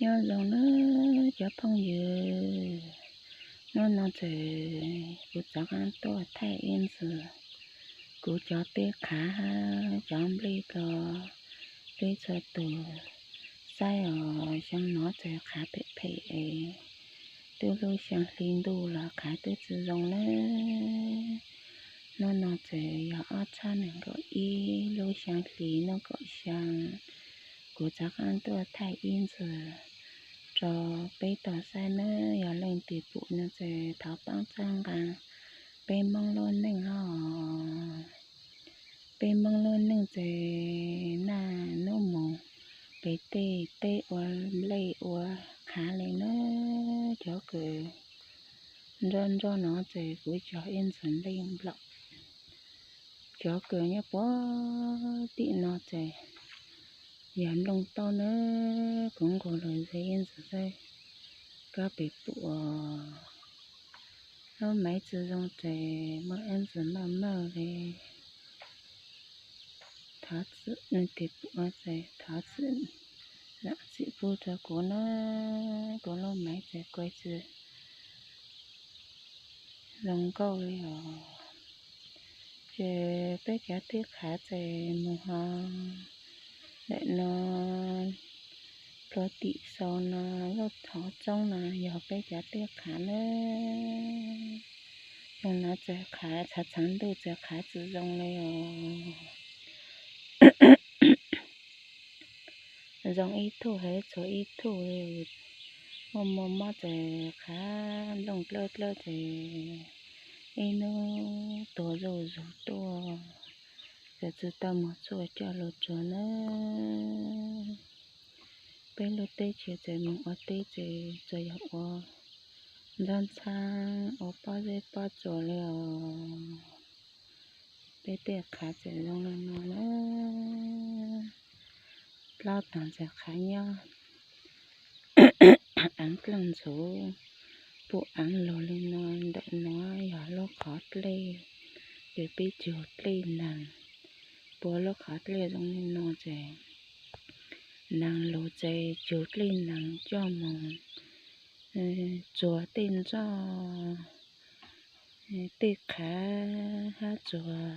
Nyob zoo nawb cov phooj ywg, hnub no txawm kuv rov qab tuaj thaij ib ntxiv kuv cov tej qhav hab cov nplej rau peb txhua tus saib os. Xyoo no txawm qhav phem phem es twb lub xyoo hli ntuj los qhav twb tsis zoo nawb. Hnub no txawm yog ob txhiab nees nkaum ib lub xyoo hli hnub kaum xyaa, kuv rov qab tuaj thaij ib ntxiv rau peb tau saib nawb. Yog leej twg pum no txawm thov pab txhawb nqa peb Hmoob lub neej hab. Peb Hmoob lub neej txawm naj nub mus pem tej teb ua nplej ua qhav li nawb. Cov kws nroj nroj no txawm kuv cog ib ntxiv nplej nplaum. Cov kws nyob puag tim no txawm yog nplooj tauj nawb. Kuv nqus lug ze ib ntxiv saib koj pem pum os. Lub maiv tsis zoo ces muaj ib ntxiv maj maj li. Thov txim, leej twg pum ces thov txim, zam txim pub rau kuv na. Kuv lub maiv ces kuv tsis zoo nkauj li os. Ces peb cov tij qhav ces mus ho ntawm no rau tim sau no, lub thov txoob no yog peb cov tij qhav na. Xyoo no txawm qhav txhav txhav ntuj txawm qhav tsis zoo li os. Zoo ib tug hab txhua ib tug li. Muaj muaj mob ces qhav nplooj dlawb dlawb ces ib hnub tuag zuj zus tuaj, ces tsis tau mus txhua coj lug tsuag na. Peb lub teb chaws ces mus ua teb ces tsuas yog ua ntxhab ntxhab ua pob zeb pob tsuas li os. Peb tej qhav txawm zoo li no na. Plaub tag ntxawm qhav nyob, aav dlooj ntxhuv, pum aav lug li no. Ntawm no yog lub qhov dlej, ces peb cug dlej nees, pua lub qhov dlej zoo li no ces nees lug ces cug dlej nees coj mus txuag tej ntsoj, tej qhav hab txuag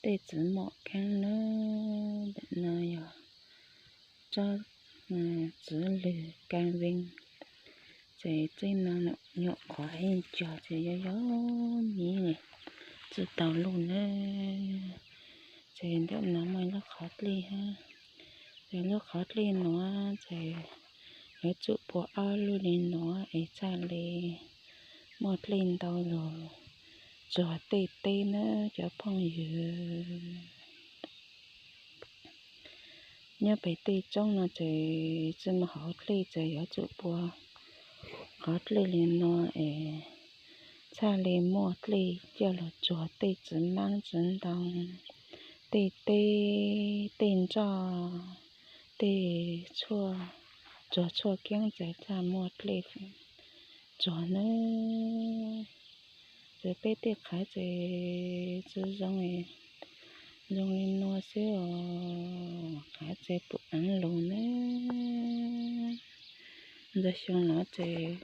tej txiv mom keeb na. Ntawm no yog tsob txiv lwg ka vees, ces txij no nyuam qhuav ib cog ces yog yog miv tsis tau luj na. Ces ntawm no muaj lub qhov dlej hab, ces lub qhov dlej nuav ces yuav tsum pua ob lub li nuav es txhaj li muaj dlej ntau lug txuag tej teb na cov phooj ywg. Nyob pem tej tsob no ces tsis muaj hauv dlej ces yuav tsum pua qhov dlej li no es txhaj li muaj dlej coj lug txuag tej txiv maab txiv ntoo, tej teb, tej ntsoj, tej tshuaj, txuag tshuaj keeb ces txhaj muaj dlej txuag na. Ces peb tej qhav ces tsis zoo, zoo li no xwb os. Qhav ces pum aav lug na. Ntxawg xyoo no ces